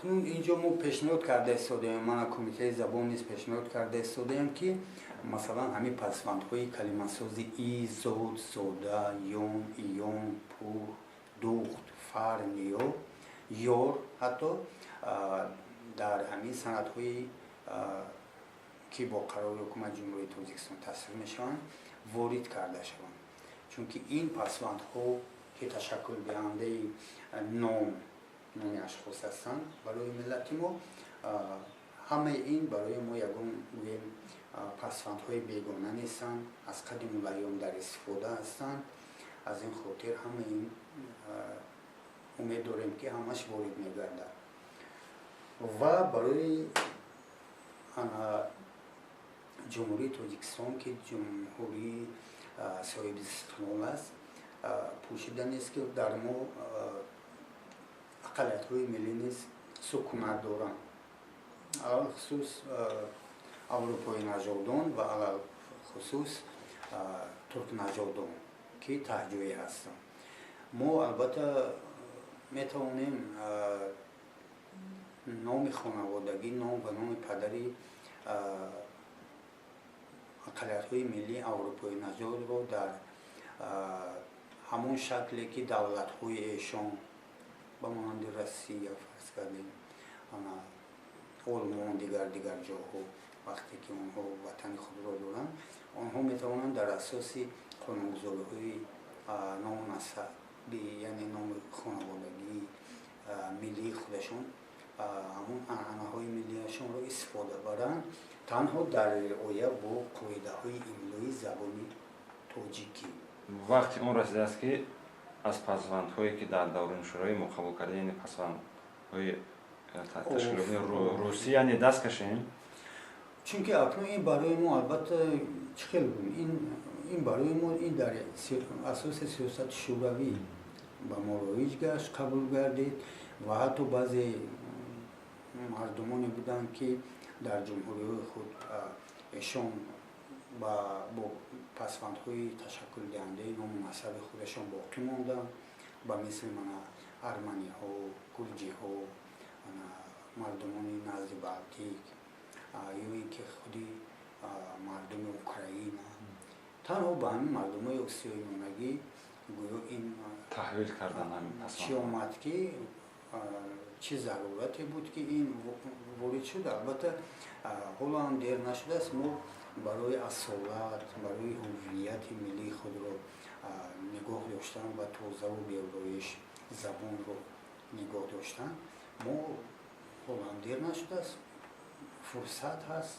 Акнун инҷо мо пешниҳод карда истодаем, мана Кумитаи забон низ пешниҳод карда истодаем, ки масалан ҳамин пасвандҳои калимасози и, зод, зода, ён, иён, пур, духт, фар, ниё, ёр ҳатто дар ҳамин санадҳои, ки бо қарори Ҳукумати Ҷумҳурии Тоҷикистон тасдиқ мешаванд, ворид карда шаванд, чунки ин пасвандҳо, ки ташаккулдиҳандаи номи ашхос ҳастанд барои миллати мо, ҳамаи ин барои мо ягон, гӯем, пасвандҳои бегона нестанд, аз қадимулайём дар истифода ҳастанд. Аз ин хотир ҳамаи ин, умед дорем, ки ҳамаш ворид мегардад. Ва барои Ҷумҳурии Тоҷикистон, ки ҷумҳурии соҳиби истиқлол аст, пӯшида нест, ки дар мо ақаллиятҳои миллӣ низ сукунат доранд, алалхусус аврупои нажодон ва алалхусус туркнажодон, ки таҳҷӯӣ ҳастанд. Мо албатта метавонем номи хонаводагӣ, ном ва номи падари ақаллиятҳои миллии аврупои нажодро дар ҳамон шакле, ки давлатҳои эшон, ба монанди Россия, фарз кардем, Олмон, дигар ҷоҳо, вақте ки онҳо ватани худро доранд, онҳо метавонанд дар асоси қонунгузориҳои ному насаби, яъне номи хонаводагии миллии худашон, ҳамон анъанаҳои миллиашонро истифода баранд, танҳо дар риоя бо қоидаҳои имлои забони тоҷикӣ. Вақти он расидааст, ки аз пасвандҳое, ки дар давраи Шӯравӣ мо қабул кардем, яъне пасвандҳои ташкилоти русӣ, яъне даст кашем. Чунки акнун ин барои мо, албатта, чӣ хел гӯем, ин барои мо ин дар асоси сиёсати шӯравӣ ба мо роиҷ гашт, қабул гардид ва ҳатто баъзе мардумоне буданд, ки дар ҷумҳуриҳои худ эшон бо пасвандҳои ташаккулдиҳандаи ному насаби худашон боқӣ монданд, ба мисли мана арманиҳо, гурҷиҳо, мардумони назди Балтик ё ин ки худи мардуми Украина. Танҳо ба ҳамин мардумои Осиёи Миёнагӣ гӯё ин таҳвил кардан. Чӣ омад, ки чӣ зарурате буд, ки ин ворид шуд? Албатта, ҳоло ҳам дер нашудааст. Мо барои асолат, барои ҳуввияти миллии худро нигоҳ доштан ва тозаву беолоиш забонро нигоҳ доштан, мо ҳоло ҳам дер нашудааст, фурсат ҳаст.